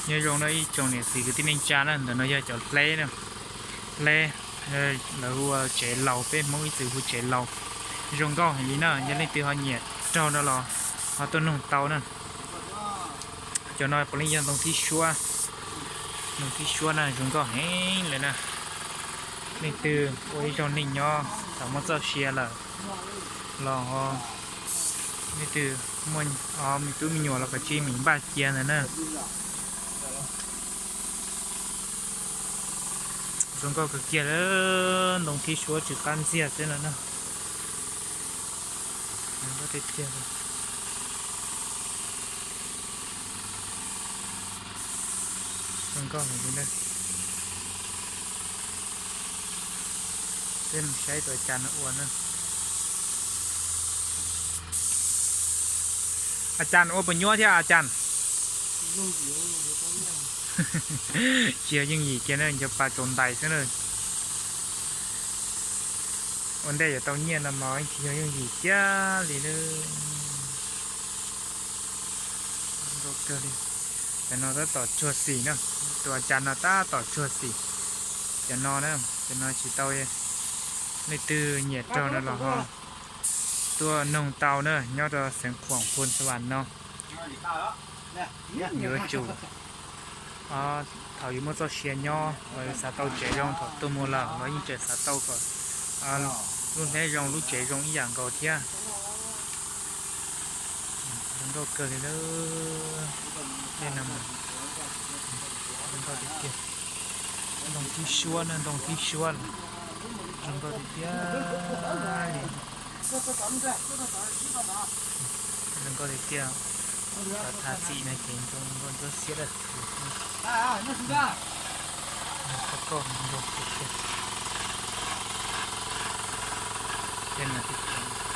Nyob zoo no ib tsoom niam txiv kwv tij neej tsa na, ntawm no yog cov hleb na, hleb, lawv hu ua tsev laus, peb Hmoob ib txwm hu tsev laus. Zoo nkauj heev li na, yog leej twg ho nyiam raug no los ho tuaj noog tau na. Cov no puav leej yog ntoo thib suab, ntoo thib suab na, zoo nkauj heev li na. Leej twg ua ib zaug neej nyob thaum muaj txoj sia lawm los leej twg muaj me tub me nyuam los kav tsij mim npaj cia ntawd na. Zoo nkauj kawg kiag, ntoo thib suab tsis qab ntxiag xwb no na. Zoo nkauj tiag tiag. Peb mus saib tus a cas no ua na. A cas ua puas nyuaj thiab a cas? Tsis yog yooj yim kiag na, cov pas tsaus ntais xwb na. Ua ntej yuav tau nyiaj no mas tsis yog yooj yim kiag li na. Zoo nkauj kawg li. Cov no tab tom tsuag xim na, tus a cas no tab tom tsuag xim. Cov no na, cov no tsis tau, leej twg nyiam raug no los ho tuaj noog tau na, nyob rau xeev Khuam Phoos Xas Vas no. Yuav tsum thaum yus muaj txoj sia nyob los yus xav tau tsev zoo, thaum tuag mus lawm los yeej tseem xav tau kom lub hleb zoo lub tsev zoo ib yam nkaus thiab. Zoo nkauj kawg li lawm. Tej no zoo nkauj tiag tiag. Ntoo thib suab na, ntoo thib suab lawm. Zoo nkauj tiag tiag li. Zoo nkauj tiag tiag. Cov thav txim no ces zoo nkauj ntsuab xiab dab tsi. Zoo nkauj kawg tiag tiag. Tej no tiag tiag.